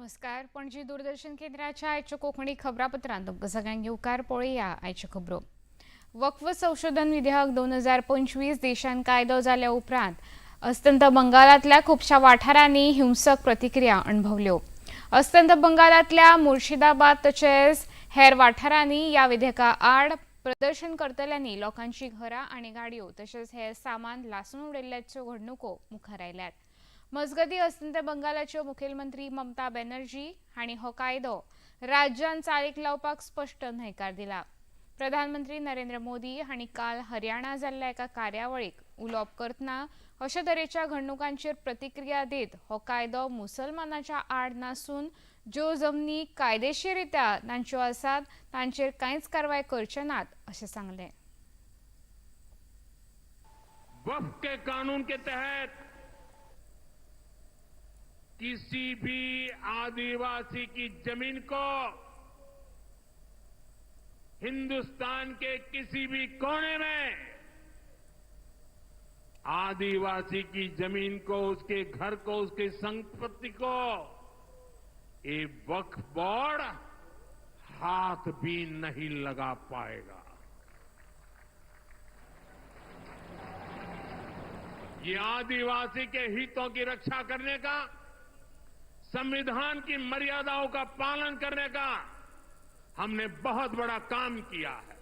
नमस्कार, पणजी दूरदर्शन केंद्राच्या आयच्या कोंकणी खबरापत्रांत तुमकां सगळ्यांक येवकार. पळोवया आयच्यो खबरो. वक्फ संशोधन विधेयक 2025 देशांत कायदो जाल्या उपरांत अस्तंत बंगालांतल्या खुबश्या वाठारांनी हिंसक प्रतिक्रिया अणभवल्यो. अस्तंत बंगालांतल्या मुर्शिदाबाद तशेंच हेर वाठारांनी ह्या विधेयका आड प्रदर्शन करतल्यांनी लोकांची घरां आनी गाडयो तशेंच हेर सामान लासून उडयल्ल्याच्यो घडणुको मुखार आयल्यात. मजगती, अस्तंत बंगालाच्यो मुखेलमंत्री ममता बॅनर्जी हांणी हो कायदो राज्यान चालीक लावपाक स्पश्ट न्हयकार दिला. प्रधानमंत्री नरेंद्र मोदी हांणी काल हरियाणा जाल्ल्या एका कार्यावळीक उलोवप करतना अशा तरेच्या घडणुकांचेर प्रतिक्रिया दीत हो कायदो मुसलमानाच्या आड नासून ज्यो जमनी कायदेशीररित्या तांच्यो आसात तांचेर कांयच कारवाय करचे नात अशें सांगलें. वक्फ के कानून के तहत किसी भी आदिवासी की जमीन को हिंदुस्तान के किसी भी कोने में आदिवासी की जमीन को, उसके घर को, उसकी संपत्ति को ये वक्फ बोर्ड हाथ भी नहीं लगा पाएगा। ये आदिवासी के हितों की रक्षा करने का, संविधान की मर्यादाओं का पालन करने का हमने बहुत बड़ा काम किया है।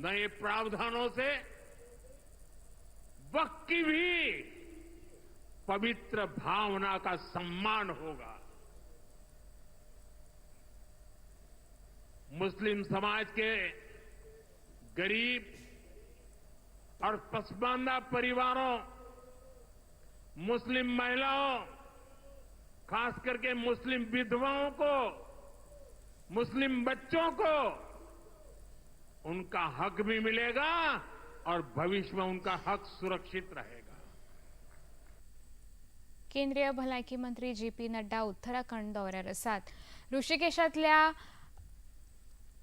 नए प्रावधानों से वक्फ की भी पवित्र भावना का सम्मान होगा। मुस्लिम समाज के गरीब और पसमानदा परिवारों, मुस्लिम महिलाओं, खास करके मुस्लिम विधवाओं को, मुस्लिम बच्चों को उनका हक भी मिलेगा और भविष्य में उनका हक सुरक्षित रहेगा। केंद्रीय भलायकी मंत्री जे पी नड्डा उत्तराखंड दौऱ्यार आसात. ऋषिकेशांतल्या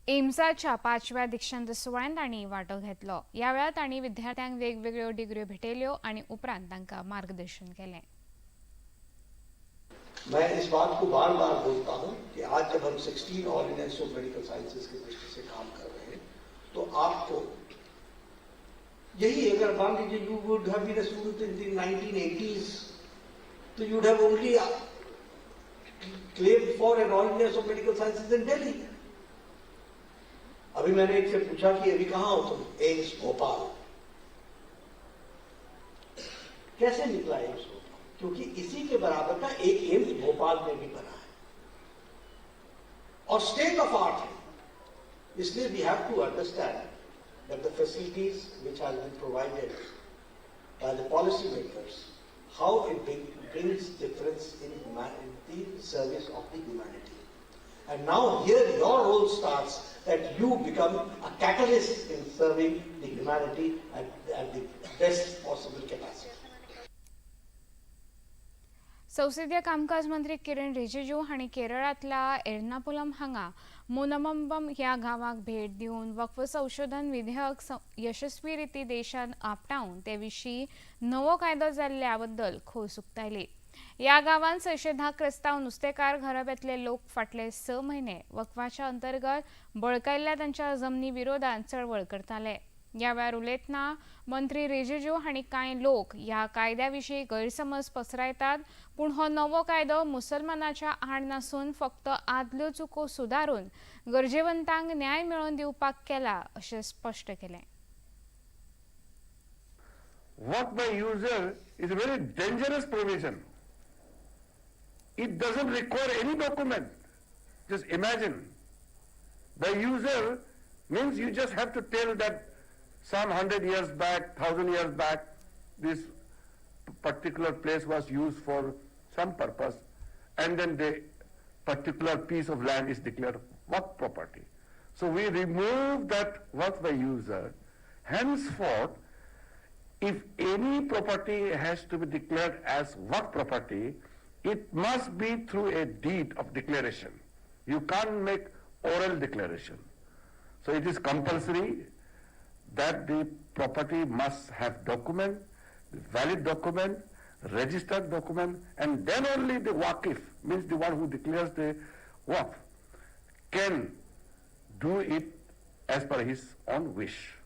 एम्साच्या पांचव्या दीक्षांत सुवाळ्यांत तांणी वांटो घेतलो. ह्या वेळार तांणी विद्यार्थ्यांक वेगवेगळ्यो डिग्र्यो भेटयल्यो आनी उपरांत तांकां मार्गदर्शन केलें. मैं इस बात को बार बार बोलता हूं कि आज जब हम 16 All India Institute of Medical Sciences की दृष्टि से काम कर रहे हैं, तो आपको यही अगर मान लीजिए you would have been a student in the 1980s, तो you would have only claimed for an All India of Medical Sciences in Delhi. अभी मैंने एक से पूछा कि अभी कहां हो तुम? एम्स भोपाल। कैसे निकला एम्स भोपाल? क्योंकि इसी के बराबर का एक एम्स भोपाल में भी बना है और स्टेट ऑफ आर्ट है। इसलिए we have to understand that the facilities which has been provided by the policy makers, how it brings difference in the service of the humanity. And now here your role starts, that you become a catalyst in serving the humanity at the best possible capacity. संसदीय कामकाज मंत्री किरण रिजिजू हांणी केरळांतल्या एर्नाकुलम हांगा मुनमबम ह्या गांवाक भेट दिवन वक्फ संशोधन विधेयक यशस्वी रिती देशान आपटावन ते विशीं नवो कायदो जाल्ल्या बद्दल खोस उक्तायली. ह्या गांवांत 610 क्रिस्तांव नुस्तेकार घराब्यांतले लोक फाटले 6 म्हयने वक्फाच्या अंतर्गत बळकायल्ल्या तांच्या जमनी विरोधात चळवळ करताले. ह्या वेळार उलयतना मंत्री रिजिजू हांणी कांय लोक ह्या कायद्या विशीं गैरसमज पसरायतात, पूण हो नवो कायदो मुसलमानाच्या आड नासून फक्त आदल्यो चुको सुदारून गरजेवंतांक न्याय मेळोवन दिवपाक केला अशें स्पश्ट केलें. Waqf by user is a very dangerous provision. It doesn't require any document. Just imagine. By user means you just have to tell that some 100 years back, 1,000 years back, this particular place was used for some purpose, and then the particular piece of land is declared waqf property. So we remove that waqf by user. Henceforth, if any property has to be declared as waqf property, it must be through a deed of declaration. You can't make oral declaration. So it is compulsory that the property must have document, valid document, registered document, and then only the Waqif, means the one who declares the Waqf, can do it as per his own wish.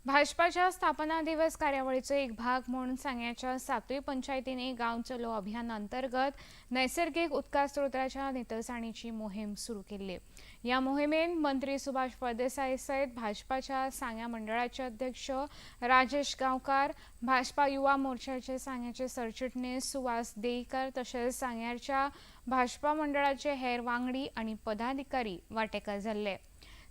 भाजपाच्या स्थापना दिवस कार्यावळीचो एक भाग म्हणून सांग्याच्या सातूय पंचायतींनी गांव चलो अभियान अंतर्गत नैसर्गिक उदका स्रोताच्या नितळसाणीची मोहीम सुरू केल्ली. ह्या मोहिमेन मंत्री सुभाष फळदेसाय सयत भाजपाच्या सांग्या मंडळाचे अध्यक्ष राजेश गांवकार, भाजपा युवा मोर्चाचे सांग्याचे सरचिटणीस सुवास देईकर तशेंच सांग्याच्या भाजपा मंडळाचे हेर वांगडी आनी पदाधिकारी वांटेकार जाल्ले.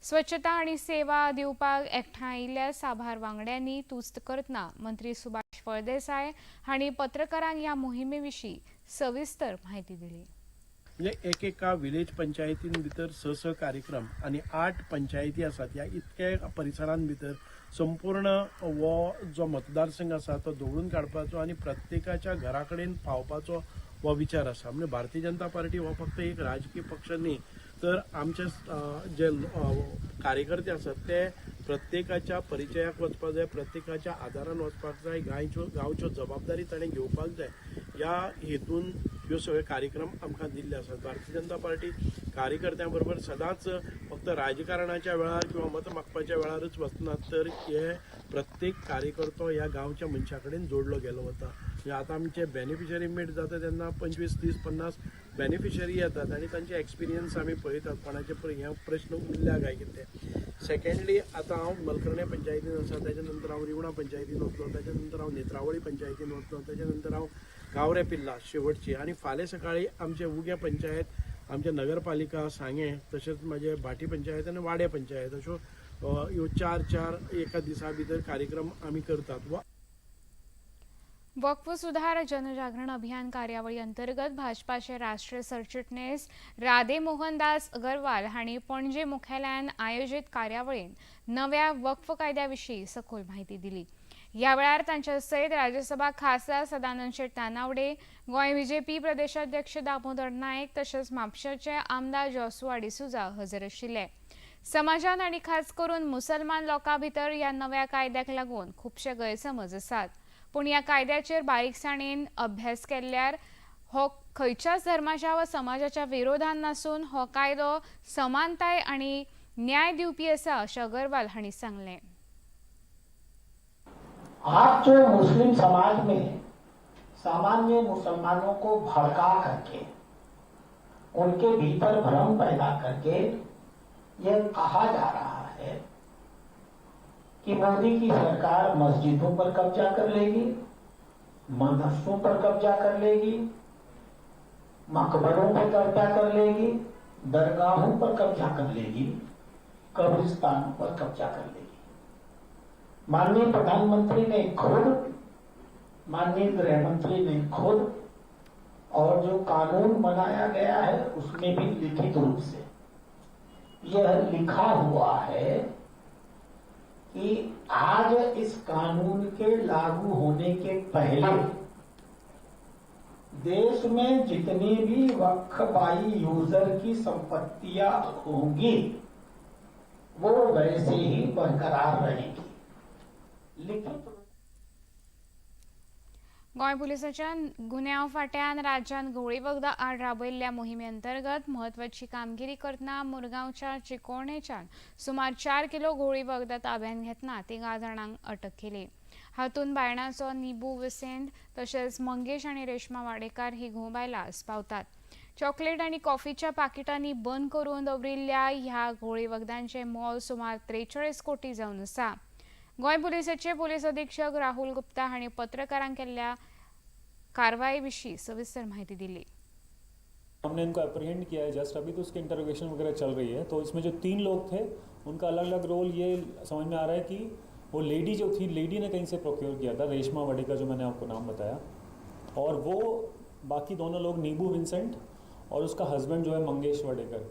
स्वच्छता आनी सेवा दिवपाक एकठांय आयिल्ल्या साबार वांगड्यांनी तुस्त करतना मंत्री सुभाष फळदेसाय हांणी पत्रकारांक ह्या मोहिमे विशीं सविस्तर म्हायती दिली. म्हणजे एकेका विलेज पंचायतीन भितर स स कार्यक्रम आनी 8 पंचायती आसात. ह्या इतक्या परिसरान भितर संपूर्ण हो जो मतदारसंघ आसा तो दवरून काडपाचो आनी प्रत्येकाच्या घरा कडेन पावपाचो हो विचार आसा. म्हणजे भारतीय जनता पार्टी हो फक्त एक राजकीय पक्ष न्ही, तर आमचे जे कार्यकर्ते आसात ते प्रत्येकाच्या परिचयाक वचपाक जाय, प्रत्येकाच्या आदारान वचपाक जाय, गांवच्यो जबाबदारी ताणें घेवपाक जाय. ह्या हेतून ह्यो सगळे कार्यक्रम आमकां दिल्ले आसात. भारतीय जनता पार्टी कार्यकर्त्यां बरोबर सदांच फक्त राजकारणाच्या वेळार किंवा मत मागपाच्या वेळारच वचनात, तर हे प्रत्येक कार्यकर्तो ह्या गांवच्या मनशा कडेन जोडलो गेलो वता. म्हणजे आतां आमचे बेनिफिशरी मेट जाता तेन्ना 25, 30, 50 बेनिफिशरी येतात आनी तांचे एक्सपिरियन्स आमी पळयतात, कोणाचे हे प्रश्न उरल्या काय कितें. सेकंडली आतां हांव मलकर्णे पंचायतीन आसा, ताच्या नंतर हांव रिवणा पंचायतीन वतलो, ताच्या नंतर हांव नेत्रावळी पंचायतीन वतलो, ताच्या नंतर हांव गावरे पिल्ला शेवटची, आनी फाल्यां सकाळी आमचे उग्या पंचायत, आमचे नगरपालिका सांगें, तशेंच म्हाजे भाटी पंचायत आनी वाडे पंचायत, अश्यो ह्यो 4-4 एका दिसा भितर कार्यक्रम आमी करतात. वक्फ सुधार जनजागरण अभियान कार्यावळी अंतर्गत भाजपाचे राष्ट्रीय सरचिटणीस राधे मोहनदास अगरवाल हांणी पणजे मुख्यालयान आयोजीत कार्यावळीन नव्या वक्फ कायद्या विशीं सखोल माहिती दिली. ह्या वेळार तांच्या सयत राज्यसभा खासदार सदानंद शेट तानावडे, गोंय बीजेपी प्रदेशाध्यक्ष दामोदर नायक तशेंच म्हापशेंचे आमदार जोसुआ डिसुजा हजर आशिल्ले. समाजान आनी खास करून मुसलमान लोकां भितर ह्या नव्या कायद्याक लागून खुबशे गैरसमज आसात, पूण ह्या कायद्याचेर बारीकसाणेन अभ्यास केल्यार हो खंयच्याच धर्माच्या वा समाजाच्या विरोधान नासून हो कायदो समानताय आनी न्याय दिवपी आसा अशें अगरवाल हांणी सांगलें. आज जो मुस्लिम समाज में सामान्य मुसलमानों को भड़का करके उनके भीतर भ्रम पैदा करके यह कहा जा रहा है कि मोदी की सरकार मस्जिदों पर कब्जा कर लेगी, मदरसों पर कब्जा कर लेगी, मकबरों पर कब्जा कर लेगी, दरगाहों पर कब्जा कर लेगी, कब्रिस्तानों पर कब्जा कर लेगी। माननीय प्रधानमंत्री ने खुद, माननीय गृह मंत्री ने खुद, और जो कानून बनाया गया है उसमें भी लिखित रूप से यह लिखा हुआ है कि आज इस कानून के लागू होने के पहले देश में जितनी भी वक्फ बाई यूजर की संपत्तियां होंगी वो वैसे ही बरकरार रहेंगी। लिखित गोंय पुलिसाच्या गुन्यांव फांट्यान राज्यांत घुंवळी वखदां आड राबयल्ल्या मोहिमे अंतर्गत म्हत्वाची कामगिरी करतना मुरगांवच्या चिकोळणेच्यान सुमार 4 किलो घुंवळी वखदां ताब्यांत घेतना 3 जाणांक अटक केली. हातूंत बायणाचो निबू विसेंत तशेंच मंगेश आनी रेश्मा वाडेकार ही घोव बायलां आस्पावतात. चॉकलेट आनी कॉफीच्या पाकिटांनी बंद करून दवरिल्ल्या ह्या घुंवळी वखदांचें मोल सुमार 43 कोटी जावन आसा. गोंय पुलिसाचे पुलीस अधीक्षक राहुल गुप्ता हांणी पत्रकारांक केल्ल्या कार्रवाई विशीं सविस्तर माहिती दिली. हमने इनको अप्रीहेंड किया है जस्ट अभी, तो उसके इंटरोगेशन वगैरह चल रही है। तो इसमें जो 3 लोग थे उनका अलग अलग रोल, ये समझ में आ रहा है कि वो लेडी जो थी, लेडी ने कहीं से प्रोक्योर किया था, रेशमा वडेकर जो मैंने आपको नाम बताया, और वो बाकी दोनों लोग नीबू विंसेंट और उसका हस्बैंड जो है मंगेश वडेकर,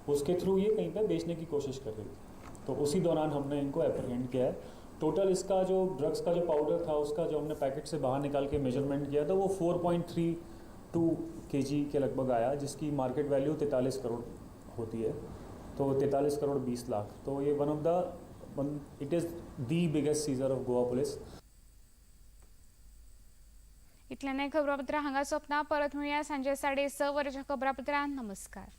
उसके थ्रू ये कहीं पर बेचने की कोशिश कर रही थी। तो उसी दौरान हमने इनको अप्रीहेंड किया है। टोटल इसका जो ड्रग्स का जो पाउडर था उसका जो हमने पैकेट से बाहर निकाल के मेजरमेंट किया था वो 4.32 kg के लगभग आया, जिसकी मार्केट वैल्यू 43 करोड़ होती है, तो 43 करोड़ 20 लाख। तो ये one of the it is the biggest seizure of Goa police. इतल्यान खबरापत्रां हांगा सोंपना. परत मेळया सांजे 6:30 वरांच्या खबरापत्रांत. नमस्कार.